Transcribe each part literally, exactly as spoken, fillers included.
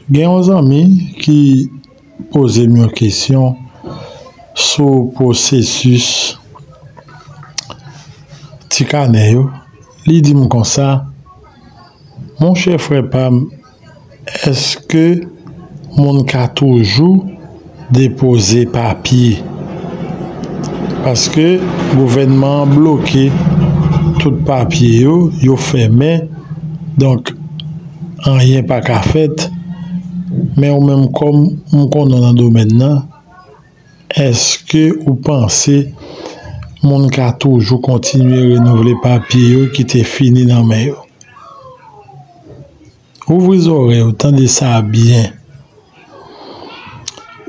Gen yon zanmi ki poze m yon kesyon sou pwosesis ti kanè yo. Li di m konsa, monchè frè pa m, èske moun ka toujou depoze papye? Paske gouvènman an bloke tout papye yo, yo fèmen, donk anyen pa ka fèt. Men ou menm, kòm m konnen w nan domèn nan, èske ou panse moun ka toujou kontinye renouvle papye yo ki te fini nan men yo? Ouvri zòrèy ou, tande sa byen.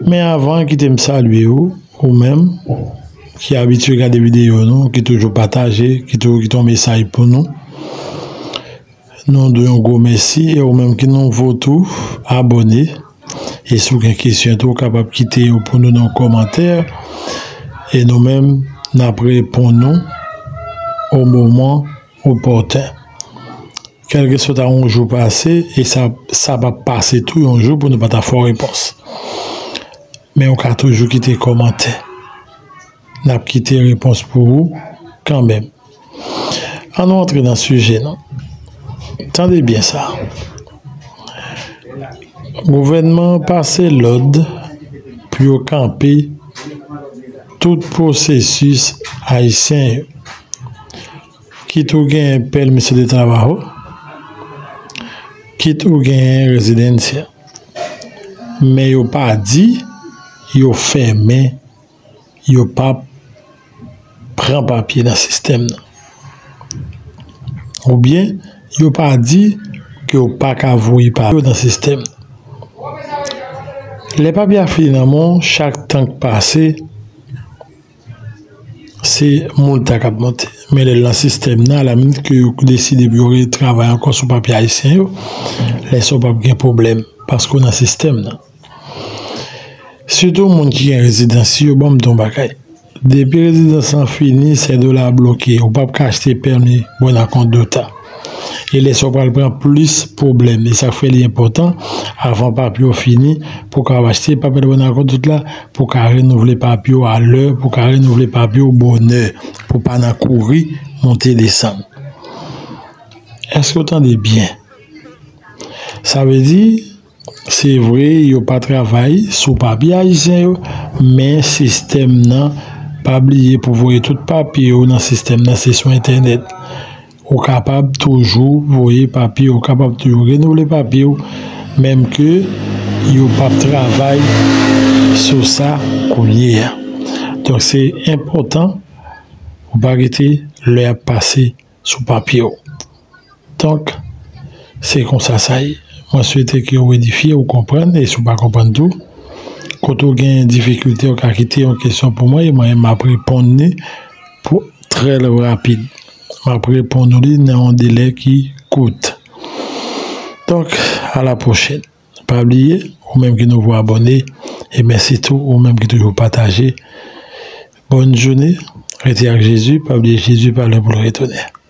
Men avan, kite m salye ou, ou menm ki abitye gade videyo nou, ki toujou pataje, ki toujou kite yon mesaj pou nou. Nou di w yon gwo mèsi, e ou menm ki nouvo tou, abòne. E si w gen kesyon tou, ou kapab kite yo pou nou nan kòmantè. E nou menm, n ap reponn ou o moman opòten. Kèlkeswa ta yon jou pase, e sa, sa p ap pase tou yon jou pou nou pa ta fè w repons. Men ou ka toujou kite kòmantè. N ap kite repons pou ou kanmenm. Ann nou antre nan sijè nou. Tande byen sa. Gouvènman an pase lòd pou yo kanpe tout pwosesis ayisyen yo. Kit ou genyen pèmiso de trabajo, kit ou genyen residencia. Men yo pa di yo fèmen, yo p ap pran papye nan sistèm nan. Oubyen, yo pa di ke yo pa ka voye papye yo nan sistèm nan. Lè papye a fini nan men w, chak tan k pase, se mount la k ap monte. Men lè l nan sistèm nan, alaminit ke yo deside pou yo retravay ankò sou papye ayisyen yo, lè sa w p ap gen pwoblèm, paske w nan sistèm nan. Sitou moun ki gen rezidans yo, ban m di w yon bagay. Depi rezidans lan fini, cédula bloke. Ou p ap ka achte pèmi buena conducta. E lè sa w pral pran plis pwoblèm. E sa k fè li enpòtan, avan papye w fini, pou w ka achte papel buena conducta la, pou w ka renouvle papye w alè, pou w ka renouvle papye w bonè, pou w pa nan kouri, monte desann. Èske w tande byen? Sa vle di, se vre, yo pa travay sou papye ayisyen yo, men sistèm nan, pa bliye pou voye tout papye yo nan sistèm nan, se sou entènèt. Ou kapab toujou voye papye, ou kapab toujou renouvle papye w, menm ke yo p ap travay sou sa kounye a. Donk, se enpòtan ou pa kite lè ap pase sou papye w. Donk, se konsa sa ye. Mwen swete ke w edifye, ou konprann, e si w pa konprann tou, kote w gen difikilte, w ka kite yon kesyon pou mwen, e mwen, m ap reponn li pou trè rapid. M ap reponn ou li nan yon delè ki kout. Donk, a la pwochèn. Pa bliye, ou menm ki nouvo abòne, e mèsi tou, ou menm ki toujou pataje. Bòn jounen, rete ak Jezi, pa bliye Jezi pa lwen pou l retounen.